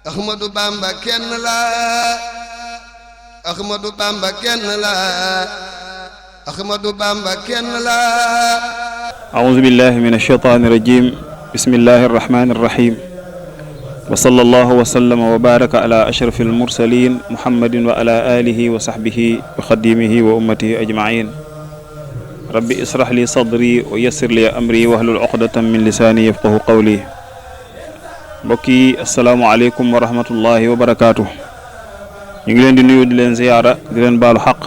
Ahmadou Bamba kenn la Ahmadou Bamba kenn la Ahmadou Bamba kenn la أعوذ بالله من الشيطان الرجيم بسم الله الرحمن الرحيم وصلى الله وسلم وبارك على أشرف المرسلين محمد وعلى آله وصحبه وخديمه وأمته أجمعين ربي اسرح لي صدري ويسر لي أمري واحلل عقدة من لساني يفقه قولي mbokki asalaamaaleykum wa rahmatullahi wa barakaatu. ñu ngi leen di nuyu di leen ziyaara di leen baalu xaq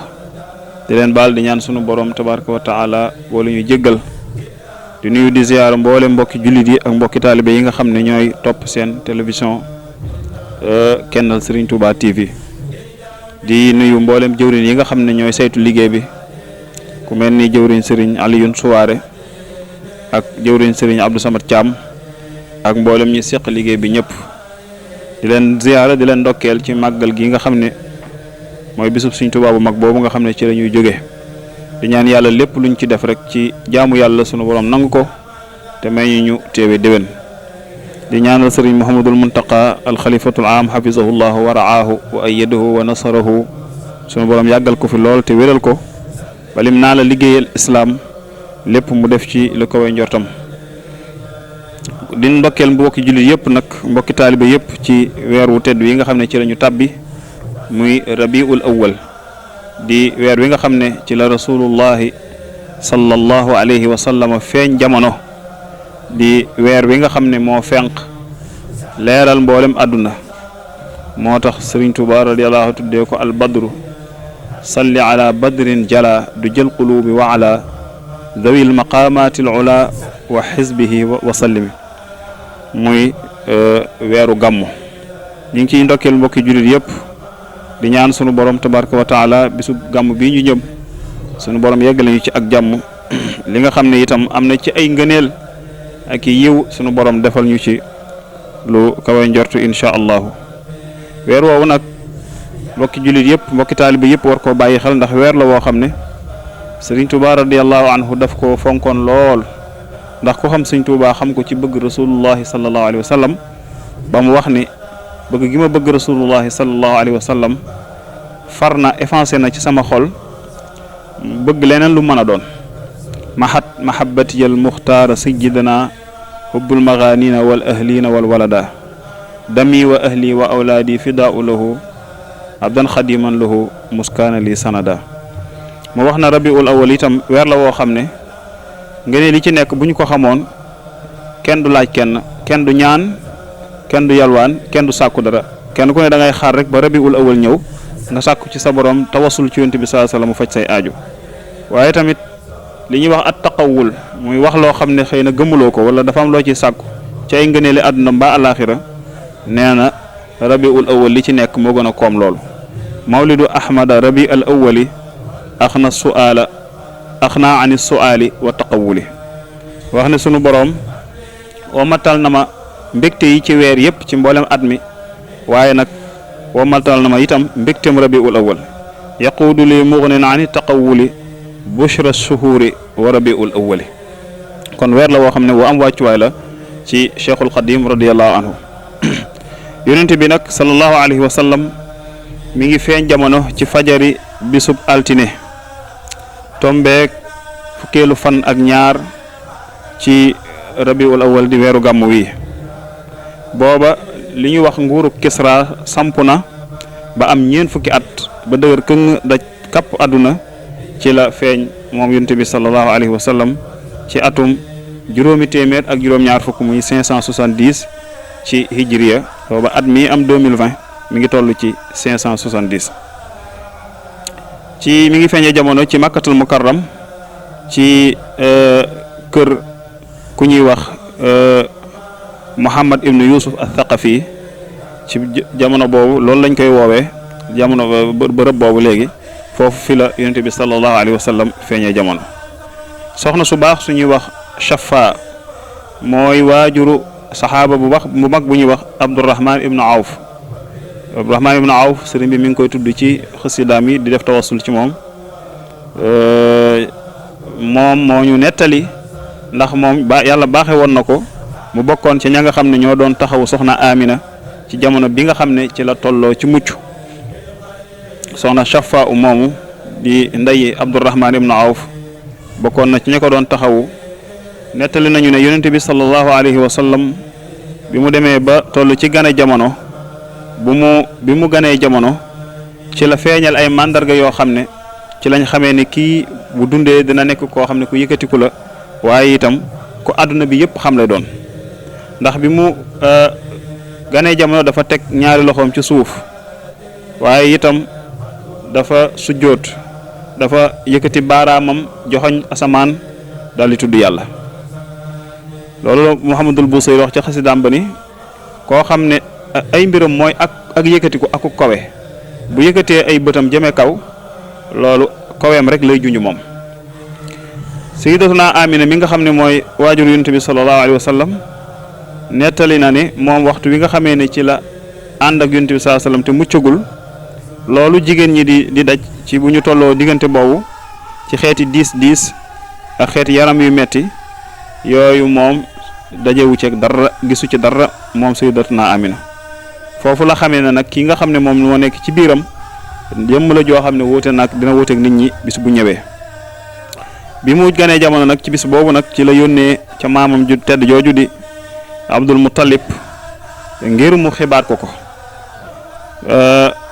di leen baal di ñaan sunu borom tabaraka wa taala wala ñu jéggal di nuyu di ziyaara mboole mbokki jullit yi ak mbokki taalibe yi nga xam ne ñooy topp seen télévision Kennal Serigne Touba TV di nuyu mboolem jëwriñ yi nga xam ne ñooy saytu liggéey bi ku mel ni jëwriñ Serigne Alioune Souare ak jëwriñ Serigne Abdou Samad Thiam ak mboolem ñi seq liggéey bi ñëpp di leen ziyaara di leen ndokkeel ci màggal gi nga xam ne mooy bisub Sëriñ Tuubaa bu mag boobu nga xam ne ci la ñuy jóge di ñaan yàlla lépp luñ ci def rek ci jaamu yàlla sunu borom nangu ko te may ñu teewe déwén di ñaanal sëriñ Muhammadul Muntaqa alxalifatul aam xafisahullahu wa raahu wa ayyadahu wa nasarahu sunu borom yàggal ko fi lool te wéral ko balim naa la liggéeyal islaam lépp mu def ci lu ko way njortam di ndokkeel mbokki jullit yëpp nag mbokki taalibe yëpp ci weer wu tedd wi nga xam ne ci lañu tàbbi muy rabiul awwal di weer wi nga xam ne ci la rasulullahi sallallahu alayhi wa sallam feeñ jamono di weer wi nga xam ne moo fenq leeral mboolem àdduna moo tax Sëriñ Tuuba radiyallahu tuddee ko al badru salli ala badrin jala du jël qulubi wa ala zawil maqamatil ula wa xisbihi wa sallimi muy weeru gàmmu ñu ngi ciy ndokkeel mbokki jullit yëpp di ñaan sunu borom tabaraka wa taala bisu gàmm bii ñu jëm sunu borom yeggale ñu ci ak jàmm li nga xam ne itam am na ci ay ngëneel ak i yiw sunu borom defal ñu ci lu kawe njortu incha allahu weer woowu nag mbokki jullit yëpp mbokki taalibe yëpp war koo bàyyi xel ndax weer la woo xam ne Sëriñ Tuubaa radiyallahu anhu daf ko fonkoon lool ndax ku xam Sëriñ Tuubaa xam ko ci bëgg rasulullahi sallallahu alayhi wa sallam ba mu wax ni bëgg gi ma bëgg rasulullahi sallallahu alayhi wa sallam far na effacé na ci sama xol bëgg leneen lu mën a doon mahabbati al muxtaara sayyidina hubbul maghanina wal ahlina wal walada dami wa ahli wa awlaadi fidaau lahu abdan xadiman lahu muskaana li sanada mu wax na rabiul awwal itam weer la woo xam ne ngeen li ci nekk bu ñu ko xamoon kenn du laaj kenn du ñaan kenn du yalwaan kenn du sàkku dara kenn ku ne da ngay xaar rek ba rabiul awwal ñëw nga sàkku ci sa borom tawasul ci yonent bi sallallahu alayhi wasallam mu faj say aaju waaye tamit li ñuy wax at taqawul muy wax loo xam ne xëy na gëmuloo ko wala dafa am loo ci sàkku ci ay ngëneeli àdduna mbaa alaxira nee na rabiul awwal li ci nekk moo gën a koom loolu mawlidu ahmada rabiul awwali axna su'aala axna ani su'aali wa taqawuli wax ne sunu boroom womatal na ma mbégte yi ci weer yëpp ci mboolem at mi waaye nag womatal na ma itam mbégteem rabiul awwal yaquudu li mughnin ani taqawuli bushra shuhuri wa rabiul awwali kon weer la woo xam ne woo am wàccuwaay la ci cheikhul xadim radiyallahu anhu yonente bi nag sallallahu alayhi wa sallam mi ngi feeñ jamono ci fajari bisub altine tombeek fukkeelu fan ak ñaar ci rabiul awwal di weeru gàmm wi booba li ñu wax nguuru Kisra samp na ba am ñeent fukki at ba dëgër këng daj kapp àdduna ci la feeñ moom yonent bi sallallahu alayhi wa sallam ci atum juróomi téeméer ak juróom-ñaar fukk muy 570 ci hijriya booba at mi am 2020 mi ngi toll ci 570 mi ngi feeñee jamono ci makkatul mukarram ci kër ku ñuy wax Muhammad ibnu Yusuf al-Thaqafi ci jamono boobu loolu lañ koy woowee jamono bërëb boobu léegi foofu fi la yonent bi sallallahu alayhi wa sallam feeñee jamono soxna su baax suñuy wax Shafa mooy waajuru saxaaba bu mag bu ñuy wax Abdurrahman ibnu Awf sëriñ bi mi ngi koy tudd ci xasidaam yi di def tawassul ci moom moo ñu nettali ndax moom yàlla baaxe woon na ko mu bokkoon ci ña nga xam ne ñoo doon taxawu soxna Amina ci jamono bi nga xam ne ci la tolloo ci mucc. soxna Shafa moomu di ndeyi Abdurrahman ibnu Awf bokkoon na ci ña ko doon taxawu. nettali nañu ne yonent bi sallallahu alayhi wa sallam bi mu demee ba toll ci gane jamono bi mu ganee jamono ci la feeñal ay màndarga yoo xam ne ci lañ xamee ni kii bu dundee dina nekk koo xam ne ku yëkkatiku la waaye itam ku àdduna bi yëpp xam lay doon ndax bi mu ganee jamono dafa teg ñaari loxoom ci suuf waaye itam dafa sujjóot dafa yëkkati baaraamam joxoñ asamaan daal di tudd yàlla. loolu Muhammadul Busayri wax ci xasidaam ba ni koo xam ne ay mbiram mooy ak yëkkatiku ak kawe bu yëkkatee ay bëtam jëme kaw loolu kaweem rek lay junj moom. Sayyidatuna Amina mi nga xam ne mooy waajur Yonent bi sallallahu alayhi wa sallam nettali na ni moom waxtu wi nga xamee ne ci la ànd ak Yonent bi sallallahu alayhi wa sallam te muccagul loolu jigéen ñi di daj ci bu ñu tolloo diggante boobu ci xeeti diis ak xeeti yaram yu metti yooyu moom dajewu ci dara gisu ci dara moom Sayyidatuna Amina foofu la xamee ne nag ki nga xam ne moom moo nekk ci biiram jëmm la joo xam ne wuute nag dina wuuteeg nit ñi bis bu ñëwee. bi mu ganee jamono nag ci bis boobu nag ci la yónnee ca maamam ju tedd jooju di Abdul Muttalib ngir mu xibaar ko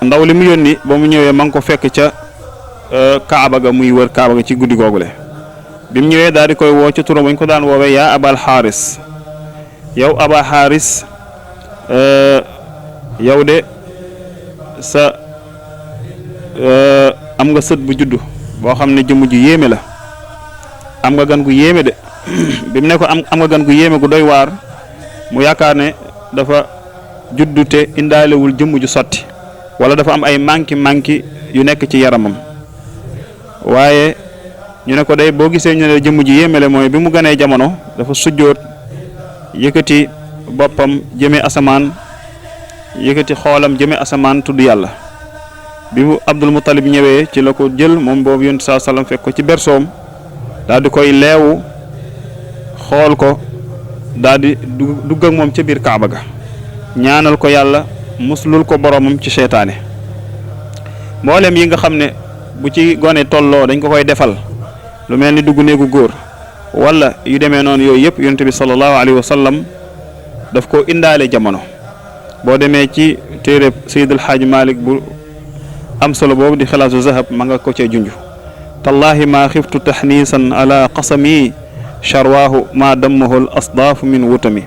ndaw li mu yónni ba mu ñëwee ma ngi ko fekk ca Kaaba ga muy wër Kaaba ga ci guddi googule bi mu ñëwee daal di koy woo ca turam bañ ko daan woowee yaa Abal Xaaris yow Aba Xaaris yow de sa am nga sët bu juddu boo xam ne jëmm ju yéeme la am nga gan gu yéeme de bi mu ne ko am nga gan gu yéeme gu doy waar mu yaakaar ne dafa juddu te indaalewul jëmm ju sotti wala dafa am ay manki yu nekk ci yaramam waaye ñu ne ko day boo gisee ñu ne jëmm ji yéeme la mooy bi mu ganee jamono dafa sujjóot yëkkati boppam jëme asamaan yëkkati xoolam jëme asamaan tudd yàlla bi mu Abdul Muttalib ñëwee ci la ko jël moom boobu yonent saa sallam fekk ko ci bersoom daal di koy leewu xool ko daal di dugg ak moom ca biir Kaaba ga ñaanal ko yàlla muslul ko boromam ci seytaane mboolem yi nga xam ne bu ci gone tolloo dañ ko koy defal lu mel ni dugg néegu góor wala yu demee noonu yooyu yëpp yonent bi sallallahu alayhi wa sallam daf ko indaale jamono boo demee ci téere Seydil Hadj Malick bu am solo boobu di xilaasu zahab ma nga ko cee junj tallahi ma xiftu taxniisan ala qasami charwaahu ma dammahu l asdaafu min wutami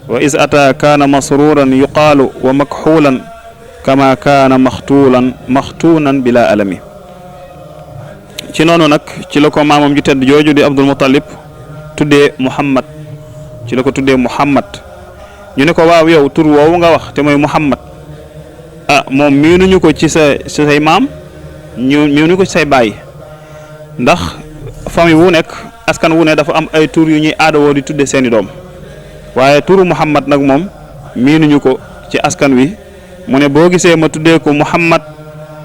wa is ata kaana masruran yuqaalu wa makxuulan kama kaana maxtuunan bila alami ci noonu nag ci la ko maamam ju tedd jooju di Abdul Muttalib tuddee Muhammad ci la ko tuddee Muhammad ñu ne ko waaw yow tur woowu nga wax te mooy Muhammad moom miinuñu ko ci say maam miinuñu ko ci say baay ndax famille wu nekk askan wu ne dafa am ay tur yu ñuy aadawoo di tudde seeni doom waaye turu Muhammad nag moom miinuñu ko ci askan wi mu ne boo gisee ma tuddee ko Muhammad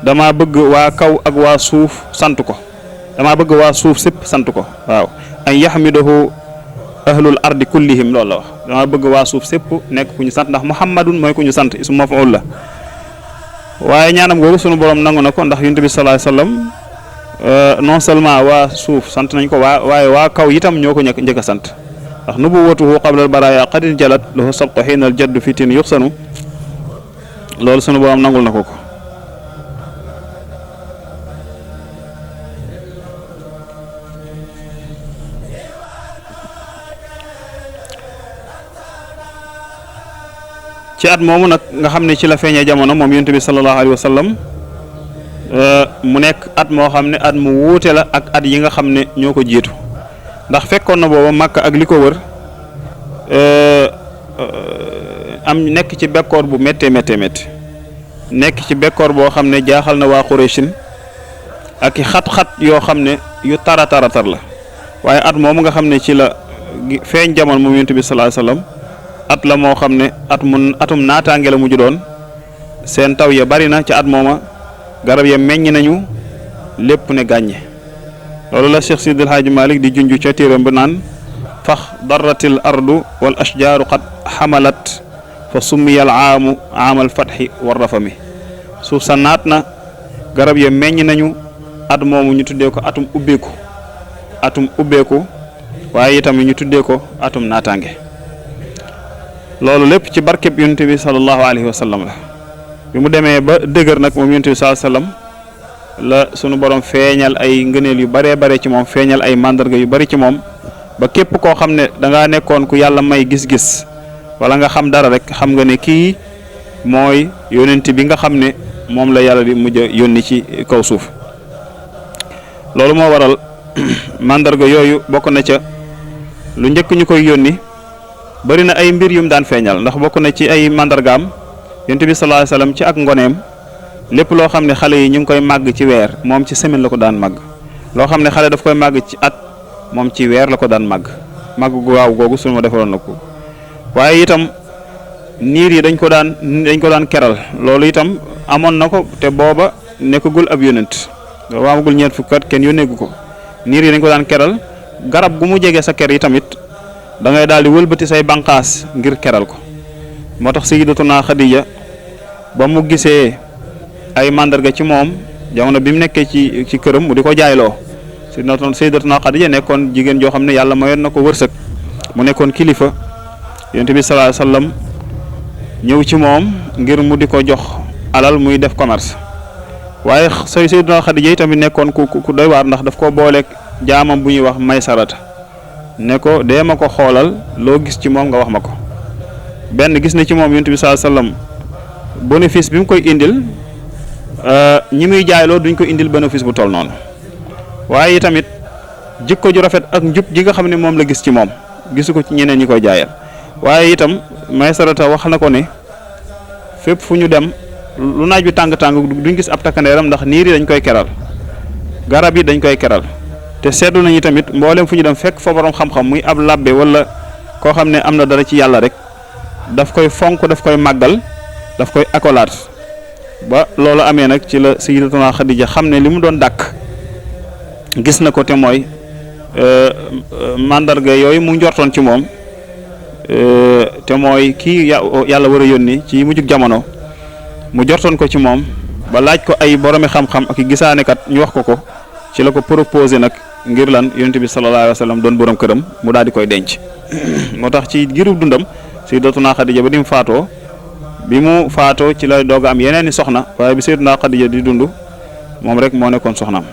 dama bëgg waa kaw ak waa suuf sant ko dama bëgg waa suuf sépp sant ko waaw an yaxmidahu ahlul ardi kullihim loolu la wax dama bëgg waa suuf sépp nekk ku ñu sant ndax Muhammadun mooy ku ñu sant ismu maf'ul la waaye ñaanam googu sunu borom nangu na ko ndax yonent bi sallallahu alayhi wasallam non seulement waa suuf sant nañ ko waaye waa kaw itam ñoo ko njëkk a sant ndax nubuwwatuhu qablal baraaya qadin jalat lahu sabqu xiinal jaddu fitin yuxsanu loolu sunu borom nangul na ko ci at moomu nag nga xam ne ci la feeñee jamono moom yonent bi sallallahu alayhi wa sallam mu nekk at moo xam ne at mu wuute la ak at yi nga xam ne ñoo ko jiitu ndax fekkoon na booba Makka ak li ko wër am nekk ci bekkoor bu méttee nekk ci bekkoor boo xam ne jaaxal na waa Qurayshin ak i xat-xat yoo xam ne yu tara la waaye at moomu nga xam ne ci la feeñ jamono moom yonent bi sallallahu alayhi wa sallam at la moo xam ne atum naataange la mujj doon seen taw ya bari na ca at mooma garab ya meññ nañu lépp ne gàññe loolu la Cheikh Sidil Hadji Malick di junj ca téeram ba naan fax darratil ardu wal ashjaaru qad xamalat fa summiya al aamu aamal fatxi war rafami suuf sa naat na garab ya meññ nañu at moomu ñu tuddee ko atum ubbeeku waaye itam ñu tuddee ko atum naataange loolu lépp ci barkeb yonent bi sallallahu alayhi wa sallam la bi mu demee ba dëgër nag moom yonent bi sallallahu alayhi wa sallam la sunu borom feeñal ay ngëneel yu baree bare ci moom feeñal ay mandarga yu bari ci moom ba képp koo xam ne da ngaa nekkoon ku yàlla may gis-gis wala nga xam dara rek xam nga ne kii mooy yonent bi nga xam ne moom la yàlla di mujj a yónni ci kaw suuf loolu moo waral mandarga yooyu bokk na ca lu njëkk ñu koy yónni bari na ay mbir yum daan feeñal ndax bokk na ci ay mandargaam yonent bi sallallahu alayhi wasallam ci ak ngoneem lépp loo xam ne xale yi ñu ngi koy màgg ci weer moom ci semaine la ko daan màgg loo xam ne xale daf koy màgg ci at moom ci weer la ko daan màgg gu waaw googu suñu ma defaloon na ko waaye itam niir yi dañ ko daan keral loolu itam amoon na ko te booba nekkagul ab yonent waamagul ñeent fukki at kenn yónneegu ko niir yi dañ ko daan keral garab gu mu jege sa ker yi tamit da ngay daal di wëlbati say banqaas ngir keral ko moo tax sayyidatuna Xadija ba mu gisee ay mandarga ci moom jamono bi mu nekkee ci këram mu di ko jaayloo sayyidatuna Xadija nekkoon jigéen joo xam ne yàlla mayoon na ko wërsëg mu nekkoon kilifa yonent bi sallallahu alayhi wasallam ñëw ci moom ngir mu di ko jox alal muy def commerce waaye sayyidatuna Xadija yi tamit nekkoon ku doy waar ndax daf ko booleeg jaamam bu ñuy wax Maysarata ne ko dee ma ko xoolal loo gis ci moom nga wax ma ko benn gis na ci moom yonent bi sallallahu alayhi wasallam bénéfice bi mu koy indil ñi muy jaayloo duñ ko indil bénéfice bu toll noonu waaye tamit jikko ju rafet ak njub ji nga xam ne moom la gis ci moom gisu ko ci ñeneen ñi koy jaayal waaye itam Maysarata wax na ko ne fépp fu ñu dem lu naaj bi tàng-tàng duñ gis ab takkandeeram ndax niir yi dañ koy keral garab yi dañ koy keral te seetlu nañu tamit mboolem fu ñu dem fekk fa borom xam-xam muy ab labbe wala koo xam ne am na dara ci yàlla rek daf koy fonk daf koy màggal daf koy accolade ba loolu amee nag ci la sayyidatuna Xadija xam ne li mu doon dàkk gis na ko te mooy mandarga yooyu mu njortoon ci moom te mooy kii yàlla war a yónni ci mujjug jamono mu jortoon ko ci moom ba laaj ko ay boromi xam-xam ak gisaanekat ñu wax ko ci la ko proposé nag ngir lan yonent bi sallallahu alayhi wa sallam doon borom këram mu daal di koy denc moo tax ci girub dundam sayyidatuna Xadija ba bi mu faatoo ci la doog am yeneen i soxna waaye bi sayyidatuna Xadija di dund moom rek moo nekkoon soxnaam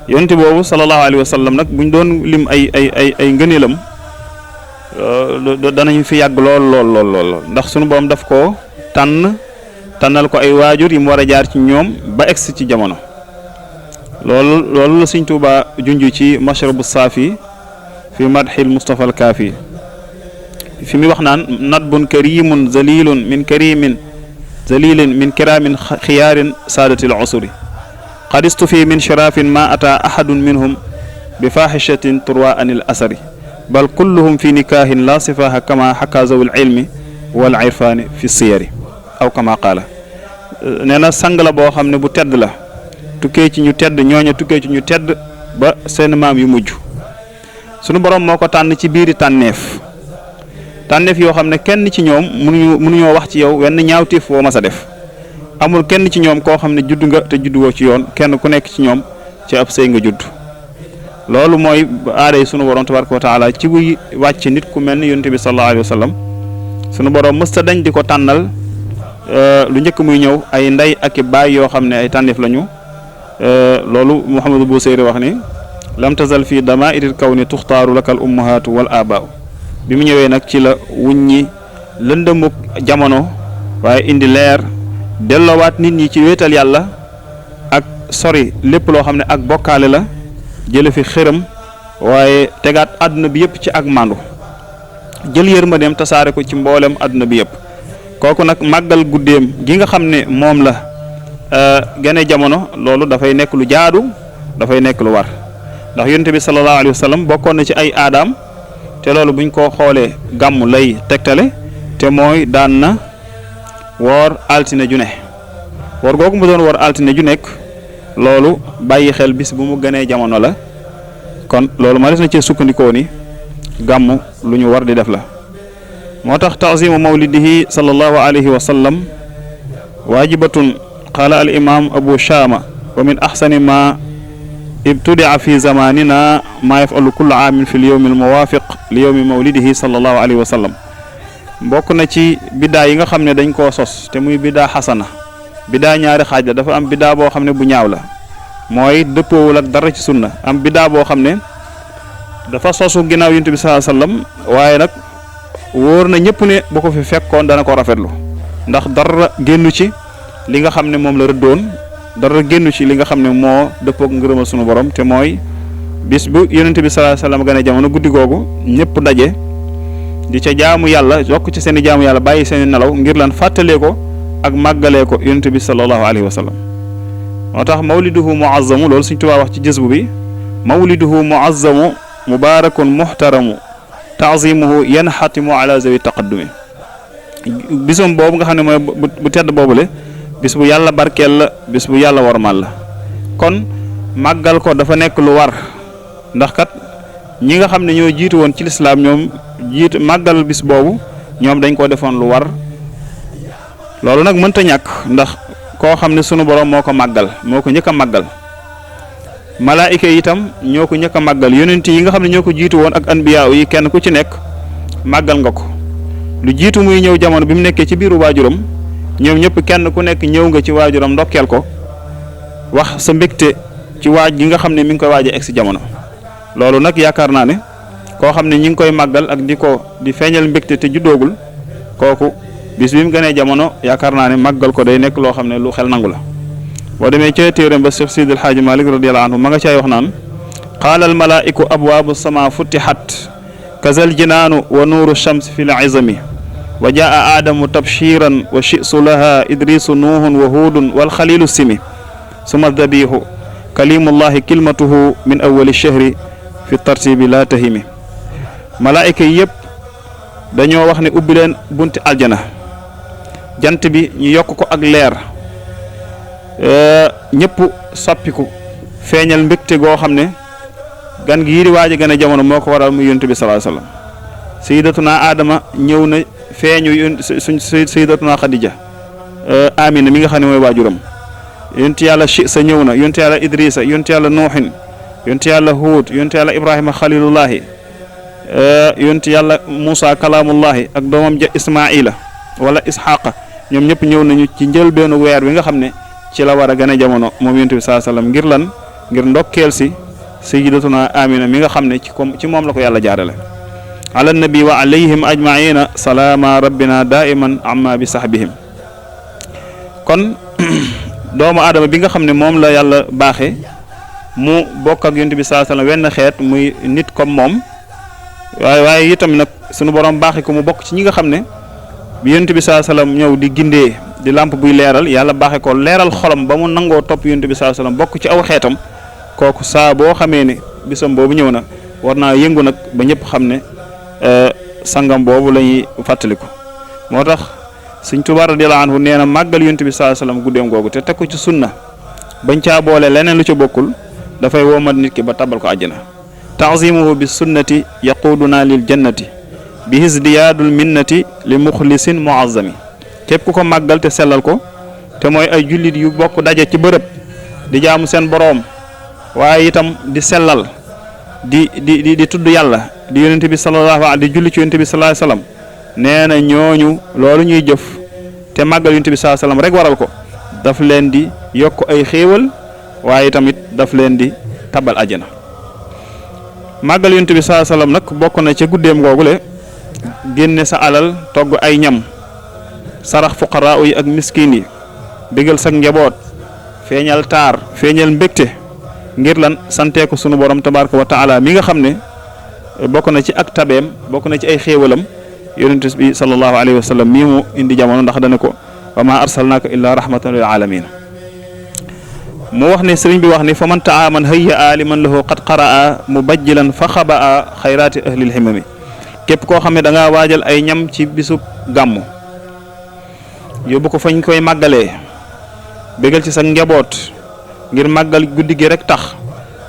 yonent boobu sallallahu alayhi wa sallam nag buñ doon lim ay ngëneelam danañu fi yàgg lool ndax sunu borom daf ko tànnal ko ay waajur yi mu war a jaar ci ñoom ba egsi ci jamono loolu la Sëriñ Tuubaa junj ci mashrabu saafi fi madxil Mustafa al Kaafi fi mi wax naan nadbun karimun zalilun min kiraamin xiyaarin saadatil usuri xadistu fi min shirafin ma ata ahadun minhum bi fahishatin turwa anil asari bal kulluhum fi nikahin la sifaha kama xaka zawil ilmi wal irfani fi siyari aw kama qaala nee na sang la boo xam ne bu tedd la tukkee ci ñu tedd ñooña tukkee ci ñu tedd ba seen maam yu mujj sunu borom moo ko tànn ci biiri tànneef yoo xam ne kenn ci ñoom mënuñoo wax ci yow wenn ñaawteef woo mas a def amul kenn ci ñoom koo xam ne judd nga te judd woo ci yoon kenn ku nekk ci ñoom ci ab sëy nga judd loolu mooy aaday sunu borom tabaraka wa taala ci buy wàcc nit ku mel ni yonent bi sallallahu alayhi wa sallam sunu borom mësta dañ di ko tànnal lu njëkk muy ñëw ay ndey ak i baay yoo xam ne ay tànneef lañu loolu Muhammadu Busayri wax ni lam tazal fii damaa'iril kawni tuxtaaru lakal ummahaatu wal abaa'u bi mu ñëwee nag ci la wuññi lëndëmuk jamono waaye indi leer delloowaat nit ñi ci wéetal yàlla ak sori lépp loo xam ne ak bokkaale la jële fi xëram waaye tegaat àdduna bi yëpp ci ak màndu jël yërmandeem tasaare ko ci mboolem àdduna bi yëpp kooku nag màggal guddeem gi nga xam ne moom la gane jamono loolu dafay nekk lu jaadu dafay nekk lu war ndax yonent bi sallallahu alayhi wa sallam bokkoon na ci ay aadaam te loolu buñ ko xoolee gàmm lay tegtale te mooy daan na woor altine ju ne woor googu mu doon woor altine ju nekk loolu bàyyi xel bis bu mu gënee jamono la kon loolu ma des na cee sukkandikoo ni gàmmu lu ñu war di def la moo tax ta'zimu mawlidihi sallallahu alayhi wa sallam waajibatun qaala al imam abu shama wa min ahsani ma ibtudia fi zamanina ma yafalu kullu aamin fi l yowmi al muwafiq li yowmi mawlidihi sallallahu alayhi wa sallam bokk na ci biddaa yi nga xam ne dañ koo sos te muy biddaa xasana biddaa ñaari xaaj la dafa am biddaa boo xam ne bu ñaaw la mooy dëppoowul ak dara ci sunna am biddaa boo xam ne dafa sosu ginnaaw yonent bi sallallahu alayhi wasallam waaye nag wóor na ñëpp ne bu ko fi fekkoon dana ko rafetlu ndax dara génnu ci li nga xam ne moom la rëddoon dara génnu ci li nga xam ne moo dëppook ngërëmal sunu borom te mooy bis bu yonent bi sallallahu alayhi wasallam gane jamono guddi googu ñëpp daje di ca jaamu yàlla yokk ci seen i jaamu yàlla bàyyi seen i nelaw ngir lan fàttalee ko ak màggalee ko yonent bi sallallahu alayhi wasallam moo tax mawliduhu muazzamu loolu Sëriñ Tuubaa wax ci jës bu bi mawliduhu muazzamu mubarakun muhtaramu ta'zimuhu yanxatimu ala zawi taqaddumi bisum boobu nga xam ne mooy bu tedd boobule bis bu yàlla barkeel la bis bu yàlla warmal la kon màggal ko dafa nekk lu war ndax kat ñi nga xam ne ñoo jiitu woon ci lislaam ñoom jiitu màggal bis boobu ñoom dañ koo defoon lu war loolu nag mënta ñàkk ndax koo xam ne sunu borom moo ko màggal moo ko njëkk a màggal malaayika yi itam ñoo ko njëkk a màggal yonent yi nga xam ne ñoo ko jiitu woon ak anbiya yi kenn ku ci nekk màggal nga ko lu jiitu muy ñëw jamono bi mu nekkee ci biiru waajuram ñoom ñëpp kenn ku nekk ñëw nga ci waajuram ndokkeel ko wax sa mbégte ci waaj gi nga xam ne mi ngi koy waaj a egg si jamono loolu nag yaakaar naa ne koo xam ne ñi ngi koy màggal ak di feeñal mbégte te juddoogul kooku bis bi mu gënee jamono yaakaar naa ne màggal ko day nekk loo xam ne lu xel nangu la boo demee ca téeréem ba Cheikh Sidi El Hadji Malick radiyallahu anhu ma nga cay wax naan qaala al malaa'iku abwaabu sama futtihat kazal jinaanu wa nuuru shams fi l izami wa jaa aadamu tabshiran wa shi'su laha idrisu nuuhun wa huudun wal xalilu simi suma dabihu kalimullahi kilmatuhu min awali shahri fi tartibi la tahimi malaayika yi yëpp dañoo wax ne ubbi leen bunti aljana jant bi ñu yokk ko ak leer ñëpp soppiku feeñal mbégte goo xam ne gan gi di waaj a gën a jamono moo ko waral mu yonent bi sallallahu alayhi wasallam sayyidatuna Adama ñëw na feeñu suñ sayyidatuna Khadija Amina mi nga xam ne mooy waajuram yonent yàlla Shisa ñëw na yonent yàlla Idrisa yonent yàlla Nuuhin yonent yàlla Huud yonent yàlla Ibrahima Khalilullahi yonent yàlla Moussa kalaamullahi ak doomam ja Ismaila wala Isxaqa ñoom ñëpp ñëw nañu ci njëlbeenu weer wi nga xam ne ci la war a gën a jamono moom yonent bi sallallahu alayhi wasallam ngir lan ngir ndokkeel si sayyidatuna Amina mi nga xam ne ci moom la ko yàlla jaarale ala nabi wa alayhim ajmaina salaama rabbina daiman amma bi sahbihim kon doomu aadama bi nga xam ne moom la yàlla baaxee mu bokk ak yonent bi sallallahu alayhi wasallam wenn xeet muy nit comme moom waaye itam nag sunu borom baaxee ko mu bokk ci ñi nga xam ne bi yonent bi sallallahu alayhi wasallam ñëw di gindee di lamp buy leeral yàlla baaxee ko leeral xolam ba mu nangoo topp yonent bi sallallahu alayhi wasallam bokk ci aw xeetam kooku saa boo xamee ne bisam boobu ñëw na war naa yëngu nag ba ñëpp xam ne sangam boobu la ñuy fàttaliku moo tax Sëriñ Tuubaa radiyallaahu anhu nee na màggal yonent bi sallallaahu alayhi wa sallam guddeem googu te teg ko ci sunna bañ caa boole leneen lu ca bokkul dafay womat nit ki ba tabal ko àjjana ta'zimuhu bi sunnati yaquduna lil jannati bi hisdiyaadul minnati li muxlisin muazzami képp ku ko màggal te sellal ko te mooy ay jullit yu bokk daje ci bërëb di jaamu seen boroom waaye itam di sellal di tudd yàlla di yonent bi sallallahu alayhi di julli ci yonent bi sallallahu alayhi wasallam nee na ñooñu loolu ñuy jëf te màggal yonent bi sallallahu alayhi wasallam rek waral ko daf leen di yokk ay xéewal waaye tamit daf leen di tabal ajjana màggal yonent bi sallallahu alayhi wasallam nag bokk na ca guddeem googule génne sa alal togg ay ñam sarax fuqaraa yi ak miskin yi bégal sa njaboot feeñal taar feeñal mbégte ngir lan santee ko sunu borom tabaraka wa taala mi nga xam ne bokk na ci ak tabeem bokk na ci ay xéewalam yonent bi sallallahu alayhi wa sallam mii mu indi jamono ndax dana ko wa ma arsalnaaka illa rahmatan lil alamin mu wax ne sëriñ bi wax ne fa man taaman hayya a liman lahu qad qaraa mubajjilan fa xabaa xayraati ahlil himami képp koo xam ne da ngaa waajal ay ñam ci bisub gàmmu yóbbu ko fañ koy màggalee bégal ci sa njaboot ngir màggal guddi gi rek tax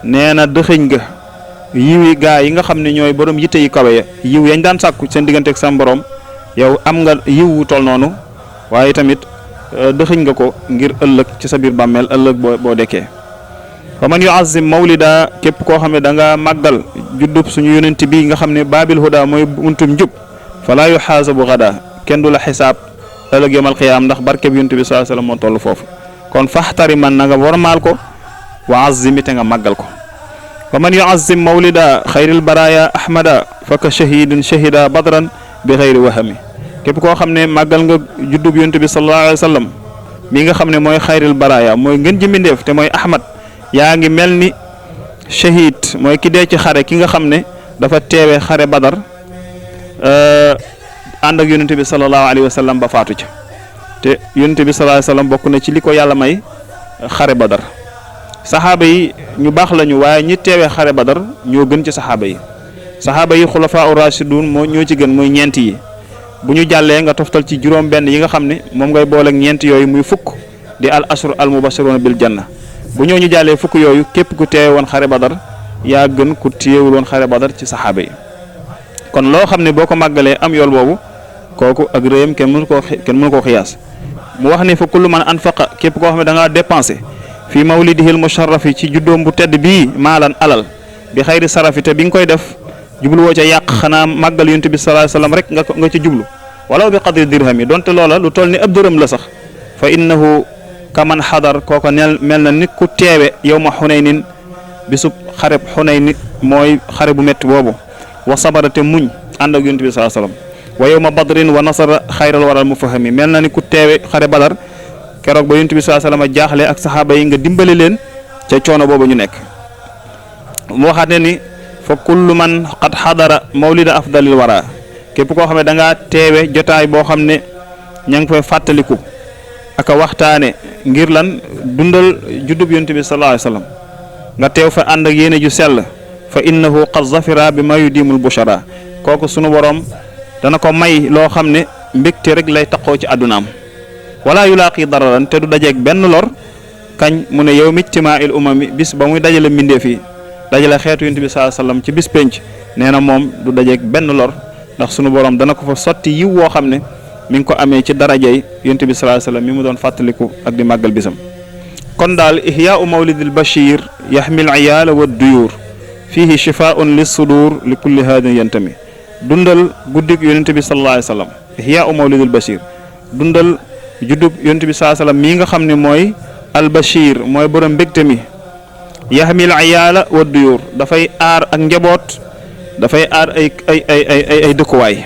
nee na dëxëñ ga yiwi gaa yi nga xam ne ñooy borom yitte yi kawe ya yiw yañ daan sàkku seen diggante ak sam borom yow am nga yiw wu toll noonu waaye tamit dëxëñ nga ko ngir ëllëg ci sa biir bàmmeel ëllëg boo dekkee. fa man yuazim mawlida képp koo xam ne da nga màggal juddub suñu yonent bi nga xam ne baabil huda mooy buntum njub falaa yuxaasabu gada kenn du la xisaab ëllëg yawmal qiyaam ndax barke bi yonent bi sallallahu alayhi wasallam moo toll foofu. kon faxtari man na nga wormaal ko wa azimi te nga màggal ko. fa man yuazim mawlida xayril baraya ahmada fa ka shahidin shahida badran bi xayri wahami képp koo xam ne màggal nga juddub yonent bi sallallahu alayhi wasallam mi nga xam ne mooy xayril baraya mooy ngën ji mbindeef te mooy ahmad yaa ngi mel ni shahid mooy ki dee ci xare ki nga xam ne dafa teewe xare badar ànd ak yonent bi sallallahu alayhi wasallam ba faatu ca te yonent bi sallallahu alayhi wasallam bokk na ci li ko yàlla may xare badar saxaaba yi ñu baax lañu waaye ñi teewee xare badar ñoo gën ci saxaaba yi xulafaa rashidun moo ñoo ci gën muy ñeent yi bu ñu jàllee nga toftal ci juróom benn yi nga xam ne moom ngay boole ak ñeent yooyu muy fukk di al ashru al mubashiruna bil janna bu ñoo ñu jàllee fukk yooyu képp ku teewe woon xare badar yaa gën ku teewul woon xare badar ci saxaaba yi kon loo xam ne boo ko màggalee am yool boobu kooku ak réyam kenn mënu koo xiyaas mu wax ne fa kullu man anfaqa képp koo xam ne da ngaa dépensé fii mawlidihil musharrafi ci juddoom bu tedd bii maalan alal bi xayri sarafi te bi nga koy def jubluwoo ca yàq xanaa màggal yonent bi sallallahu alayhi wasallam rek nga ci jublu walaw bi qadri dirham yi donte loola lu toll ni ab dërëm la sax fa innahu kaman xadar kooko mel na nit ku teewe yawma xunaynin bisub xareb xunayni mooy xare bu métti boobu wa sabara te muñ ànd ak yonent bi sallallahu alayhi wasallam wa yawma badrin wa nasara xayral waral mufahami mel na ni ku teewe xare badar keroog ba yonent bi sallallahu alayhi wasallam jaaxle ak saxaaba yi nga dimbale leen ca coono boobu ñu nekk. mu waxaat ne ni fa kullu man qad xadara mawlida afdalil wara képp koo xam ne da ngaa teewe jotaay boo xam ne ña ngi fay fàttaliku aka waxtaane ngir lan dundal juddub yonent bi sallallahu alayhi wasallam nga teew fa ànd ak yéene ju sell fa innahu qad zafira bi ma yudimul bushara kooku sunu borom dana ko may loo xam ne mbégte rek lay taqoo ci àddunaam wala yulaaqi dararan te du dajeeg benn lor kañ mu ne yow mijtimaa il umami bis ba muy dajale mbindeef yi dajale xeetu yonent bi sallallahu alayhi wasallam ci bis penc nee na moom du dajeeg benn lor ndax sunu borom dana ko fa sotti yiw woo xam ne mi ngi ko amee ci darajay yonent bi sallallahu alayhi wasallam mi mu doon fàttaliku ak di màggal bisam. kon daal ihyaau mawlidil bashir yaxmil iyaala wa duyur fihi shifaun lis sudur li kulli haadin yantami dundal guddik yonent bi sallallahu alayhi wasallam ihyaau mawlidil bashir dundal juddub yonent bi sallallahu alayhi wasallam mii nga xam ne mooy al bashir mooy borom mbégte mi yaxmil iyaala wa duyur dafay aar ak njaboot dafay aar ay dëkkuwaay.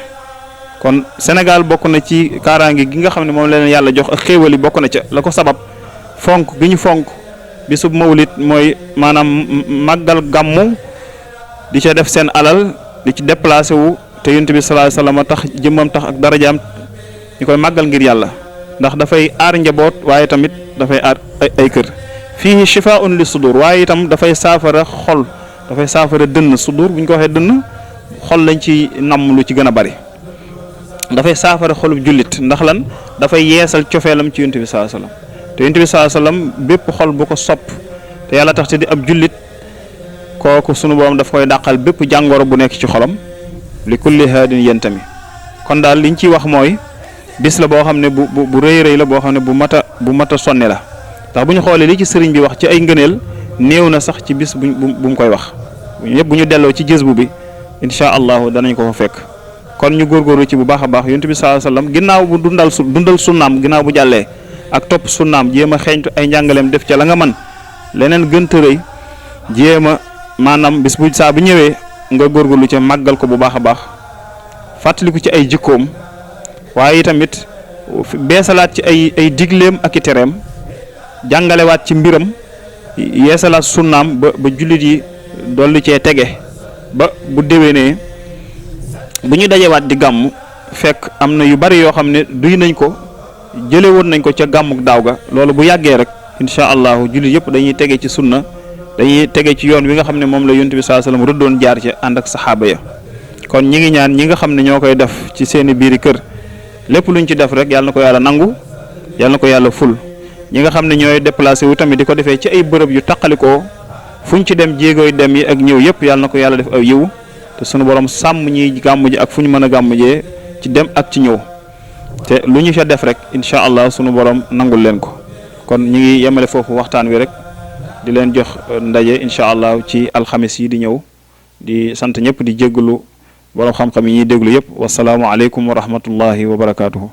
kon Sénégal bokk na ci kaaraange gi nga xam ne moom la leen yàlla jox ak xéewali bokk na ca la ko sabab fonk gi ñu fonk bisub mawlid mooy maanaam màggal gàmmu di ca def seen alal di ci déplacé wu te yonent bi sallallahu alayhi wasallam tax jëmmam tax ak darajaam ñu koy màggal ngir yàlla ndax dafay aar njaboot waaye tamit dafay aar ay kër. fii shifaa'un li sudur waaye itam dafay saafara xol dafay saafara dënn sudur bu ñu ko waxee dënn xol lañ ci namm lu ci gën a bari. dafay saafara xolub jullit ndax lan dafay yeesal cofeelam ci yonent bi sallallahu alayhi wasallam te yonent bi sallallahu alayhi wasallam bépp xol bu ko sopp te yàlla tax te di ab jullit kooku sunu borom daf koy dàqal bépp jàngoro bu nekk ci xolam li kulli haadin yantami. kon daal liñ ciy wax mooy bis la boo xam ne bu rëy la boo xam ne bu mat a sonne la ndax bu ñu xoolee li ci sëriñ bi wax ci ay ngëneel néew na sax ci bis bu mu koy wax ñëpp bu ñu delloo ci jës bu bi incha allahu danañ ko fa fekk. kon ñu góorgóorlu ci bu baax a baax yonent bi sallallahu alayhi wasallam ginnaaw bu dundal sunnaam ginnaaw bu jàllee ak topp sunnaam jéem a xeeñtu ay njàngaleem def ca la nga man leneen gënta rëy jéem a maanaam bis bu saa bu ñëwee nga góorgóorlu ca màggal ko bu baax a baax fàttaliku ci ay jikkoom waaye tamit beesalaat ci ay digleem ak i tereem jàngalewaat ci mbiram yeesalaat sunnaam ba jullit yi dolli cee tege ba bu déwénee bu ñu dajewaat di gàmm fekk am na yu bari yoo xam ne duy nañ ko jële woon nañ ko ca gàmmuk daaw ga loolu bu yàggee rek incha allahu jullit yëpp dañuy tege ci sunna dañuy tege ci yoon wi nga xam ne moom la yonent bi sallallahu alayhi wasallam rëddoon jaar ci ànd ak saxaaba ya kon ñi ngi ñaan ñi nga xam ne ñoo koy def ci seeni biiri kër lépp luñ ci def rek yàlla na ko yàlla nangu yàlla na ko yàlla ful ñi nga xam ne ñooy déplacé wu tamit di ko defee ci ay bërëb yu taqalikoo fuñ ci dem jéegooy dem yi ak ñëw yëpp yàlla na ko yàlla def aw yiw te sunu borom sàmm ñi gàmm ji ak fu ñu mën a gàmm jee ci dem ak ci ñëw te lu ñu fa def rek incha allah sunu borom nangul leen ko kon ñu ngi yemale foofu waxtaan wi rek di leen jox ndaje incha allah ci alxamis yi di ñëw di sant ñëpp di jéggalu borom xam-xam yi ñuy déglu yëpp wasalaamu aleykum wa rahmatullahi wa barakaatuhu.